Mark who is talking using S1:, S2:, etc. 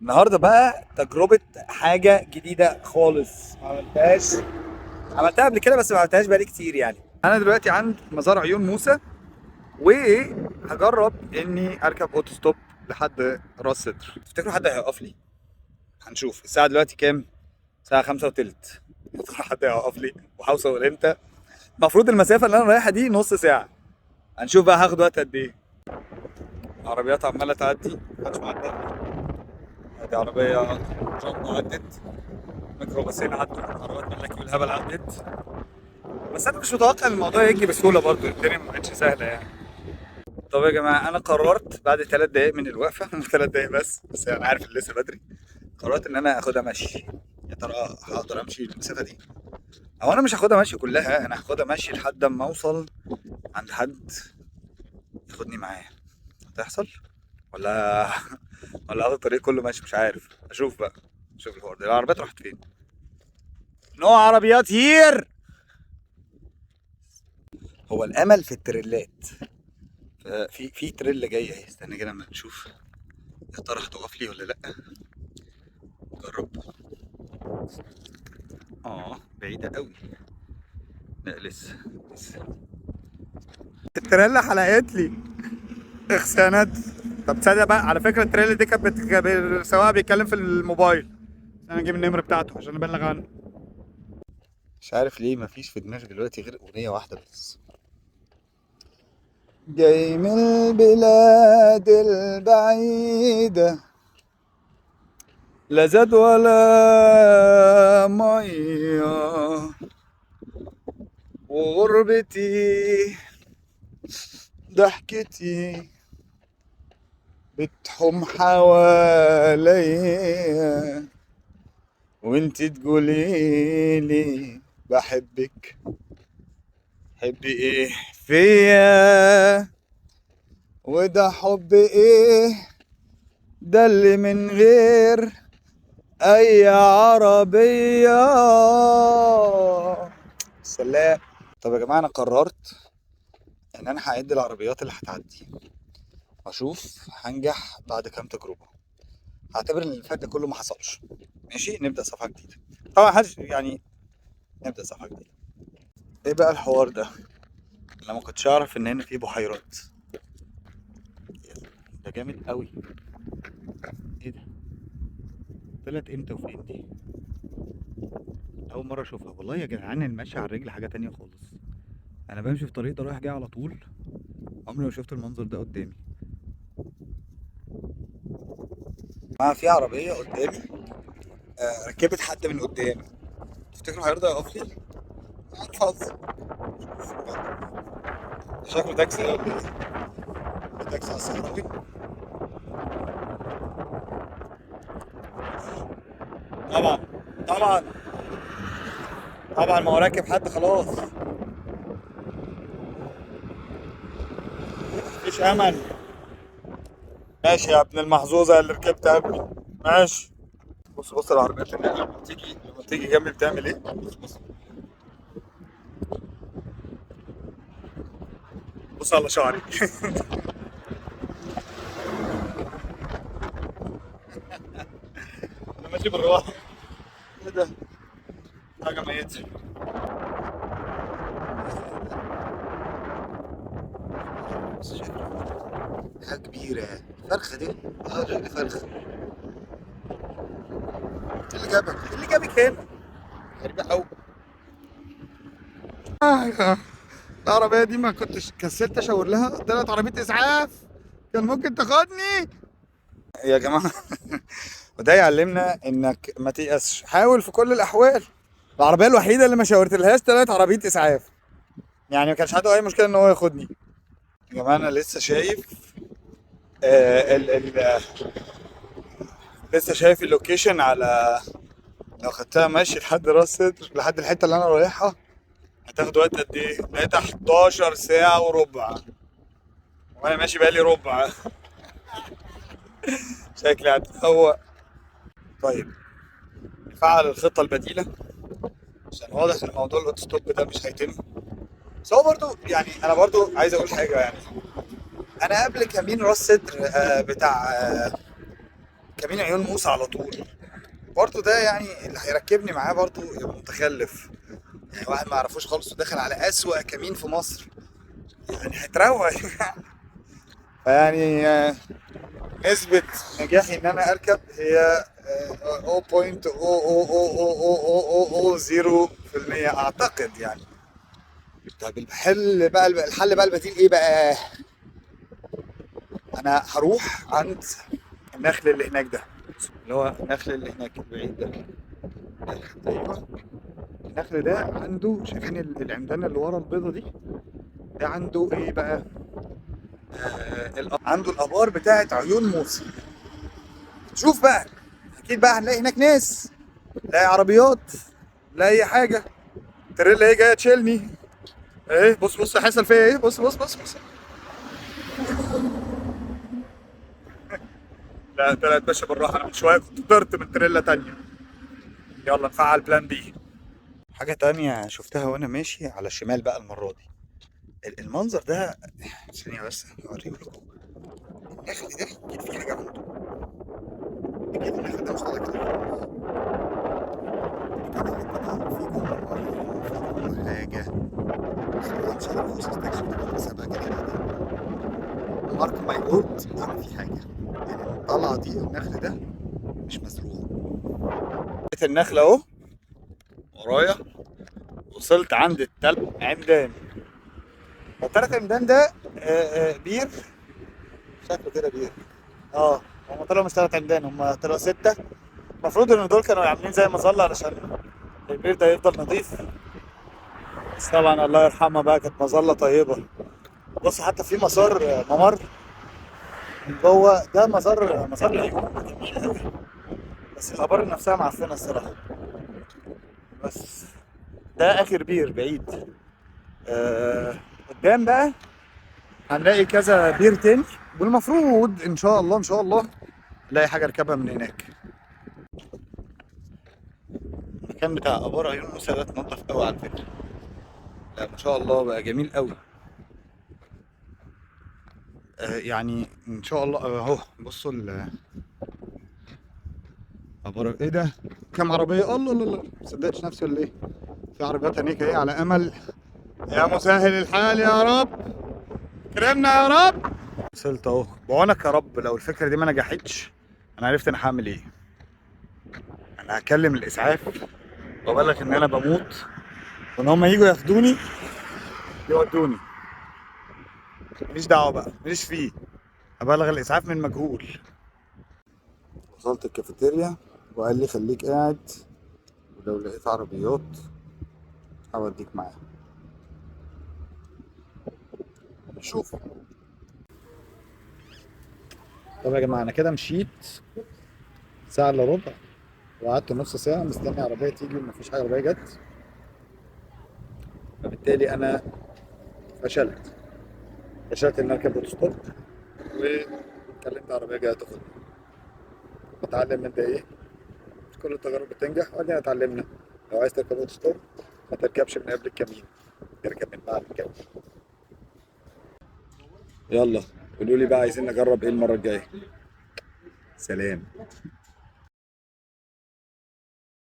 S1: النهارده بقى تجربه حاجة جديدة خالص ما عملتهاش، عملتها قبل كده بس ما عملتهاش بقالي كتير. يعني انا دلوقتي عند مزار عيون موسى وهجرب اني اركب auto stop لحد راس سدر. تفتكروا حد هيقف لي؟ هنشوف. الساعة دلوقتي كام؟ الساعة 5:20. يا ترى حد هيقف لي؟ وهوصل امتى؟ المفروض المسافة اللي انا رايحها دي نص ساعة. هنشوف بقى هاخد وقت قد ايه. العربيات عماله تعدي، محدش معدي. ادي عربية جامبو عدت، ميكروباصين عدوا، عربيات ملاكي والهبل عدت. بس انا مش متوقع ان الموضوع يجي بسهولة، برضو الدنيا ما بقتش سهلة يعني. طب يا جماعة انا قررت بعد 3 دقايق من الوقفة، 3 دقايق بس انا عارف ان لسه بدري، قررت ان انا اخدها مشي. يا ترى هقدر امشي المسافة دي؟ او انا مش هاخدها مشي كلها، انا هاخدها مشي لحد اما اوصل عند حد ياخدني معاه. هتحصل ولا هاخد الطريق كله ماشي؟ مش عارف. اشوف بقى، اشوف الحوار ده. العربيات راحت فين؟ no عربيات here. هو الامل في التريلات. في تريلا جاية اهي، استنى كده اما نشوف يا ترى هتقف لي ولا لا. جرب. بعيدة قوي. لا لسه لسه. التريلا حلقت لي اخسانات. طب تصدق بقى، على فكرة التريلا دي كانت السواق بيتكلم في الموبايل. انا اجيب النمرة بتاعته عشان ابلغ عنه. مش عارف ليه مفيش في دماغي دلوقتي غير اغنية واحدة بس. جاي من البلاد البعيدة، لا زاد ولا مية، وغربتي ضحكتي بتحوم حواليا، وانت تقولي لي بحبك. حبي ايه فيا، وده حب ايه ده اللي من غير اي عربية. سلام. طب يا جماعة انا قررت ان انا هعد العربيات اللي هتعدي واشوف هنجح بعد كام تجربة. هعتبر ان اللي فات ده كله ما حصلش. ماشي، نبدأ صفحة جديدة. طبعا محدش يعني، نبدأ صفحة جديدة. ايه بقى الحوار ده؟ انا ما كنتش اعرف ان هنا في بحيرات. ده جامد قوي. ايه ده؟ طلعت امتى وفين دي؟ اول مرة اشوفها والله يا جدعان. المشي على الرجل حاجة تانية خالص. انا بمشي في طريق ده رايح جاي على طول، عمري ما شفت المنظر ده قدامي. ما في عربية قدامي، ركبت حد من قدام. تفتكروا هيرضى يقف لي؟ عارف شكله تاكسي ده ولا ايه؟ تاكسي على الصحراوي. طبعا طبعا طبعا، ما هو راكب حد خلاص، مفيش امل. ماشي يا ابن المحظوظه اللي ركبت قبلي، ماشي. بص بص العربيات اللي لما بتيجي جنبي بتعمل ايه؟ بص بص بص على شعري. انا ماشي بالراحة. ايه ده؟ حاجة ميته. بس شكله حاجة كبيرة، فرخة دي. شكل فرخة. ايه اللي جابك؟ ايه اللي جابك هنا؟ غريبة قوي. العربية دي ما كنتش كسلت اشاور لها، طلعت عربية اسعاف، كان ممكن تاخدني يا جماعة. وده يعلمنا انك ما تيأسش، حاول في كل الاحوال. العربية الوحيدة اللي ما شاورتلهاش طلعت عربية اسعاف، يعني ما كانش عنده اي مشكلة ان هو ياخدني. يا جماعة انا لسه شايف، ال ال لسه شايف اللوكيشن على، لو خدتها ماشي لحد راس سدر لحد الحتة اللي انا رايحها هتاخد وقت قد ايه؟ لقيتها 11 ساعة وربع، وانا ماشي بقالي ربع. شكلي هتفوق. طيب نفعل الخطة البديلة عشان واضح ان موضوع ال auto stop ده مش هيتم. بس هو برضو يعني انا برضو عايز اقول حاجة، يعني انا قبل كمين راس سدر بتاع كمين عيون موسى على طول. برضه ده يعني اللي هيركبني معاه برضه يبقى متخلف، يعني واحد ما يعرفوش خالص وداخل على اسوأ كمين في مصر، يعني هيتروق. فيعني نسبة نجاحي ان انا اركب هي 0.0000000% اعتقد يعني. طيب الحل بقى، الحل بقى البديل ايه بقى؟ انا هروح عند النخل اللي هناك ده، اللي هو النخل اللي هناك البعيد ده. ايوه النخل ده عنده، شايفين العمدان اللي ورا البيضة دي؟ ده عنده ايه بقى؟ عنده الابار بتاعت عيون موسى. شوف بقى، اكيد بقى هنلاقي هناك ناس، لا عربيات لا اي حاجة. تريلا ايه جاية تشيلني ايه؟ بص بص حصل فيا ايه؟ بص بص بص بص. لا طلعت باشا بالراحة، انا من شوية كنت طرت من تريلا تانية. يلا نفعل plan B. حاجة تانية شفتها وانا ماشي على الشمال بقى المرة دي، المنظر ده، ثانية بس اوريه لكم. النخل ده اكيد في حاجة عنده، اكيد النخل ده مش طالع كده خالص. اكيد الحتة دي في جوه حاجة، بس والله مش عارف اخش استكشف كده، بس هبقى كده بعدين. mark my word ان في حاجة، يعني الطلعة دي النخل ده مش مزروع. لقيت النخل اهو ورايا، وصلت عند التل عمدان. التلات عمدان ده بير، شكله كده بير. هم طلعوا مش 3 عمدان، هم طلعوا 6. المفروض ان دول كانوا عاملين زي مظلة علشان البير ده يفضل نظيف، بس طبعا الله يرحمها بقى كانت مظلة طيبة. بص حتى في مسار، ممر من جوه ده، مسار العيون جميل قوي، بس الابار نفسها معفنه الصراحة. بس ده اخر بير بعيد. قدام بقى هنلاقي كذا بير تاني، والمفروض ان شاء الله ان شاء الله نلاقي حاجة اركبها من هناك. المكان بتاع ابار عيون موسى ده اتنضف قوي على فكرة، لا ما شاء الله بقى جميل قوي. يعني ان شاء الله اهو. بصوا ابار ايه ده؟ كام عربية؟ الله الله الله، ما صدقتش نفسي ولا ايه؟ في عربيات هناك اهي على امل يا مسهل الحال يا رب، كرمنا يا رب. وصلت اهو بعونك يا رب. لو الفكرة دي ما نجحتش انا عرفت انا هعمل ايه. انا هكلم الاسعاف وابلغ ان انا بموت، وان هم يجوا ياخدوني يودوني، ماليش دعوه بقى، ماليش فيه. ابلغ الاسعاف من مجهول. وصلت الكافيتيريا وقال لي خليك قاعد، ولو لقيت عربيات هوديك معاها. نشوف. طب يا جماعة انا كده مشيت ساعة الا ربع، وقعدت نص ساعة مستني عربية تيجي ومفيش حاجة عربية جت، فبالتالي انا فشلت ان اركب اوتوستوب، وكلمت عربية جاية تاخدني. اتعلم من ده ايه؟ مش كل التجارب بتنجح، وادينا اتعلمنا. لو عايز تركب اوتوستوب ما تركبش من قبل الكمين، اركب من بعد الكمين. يلا قولوا لي بقى عايزين نجرب ايه المرة الجاية. سلام.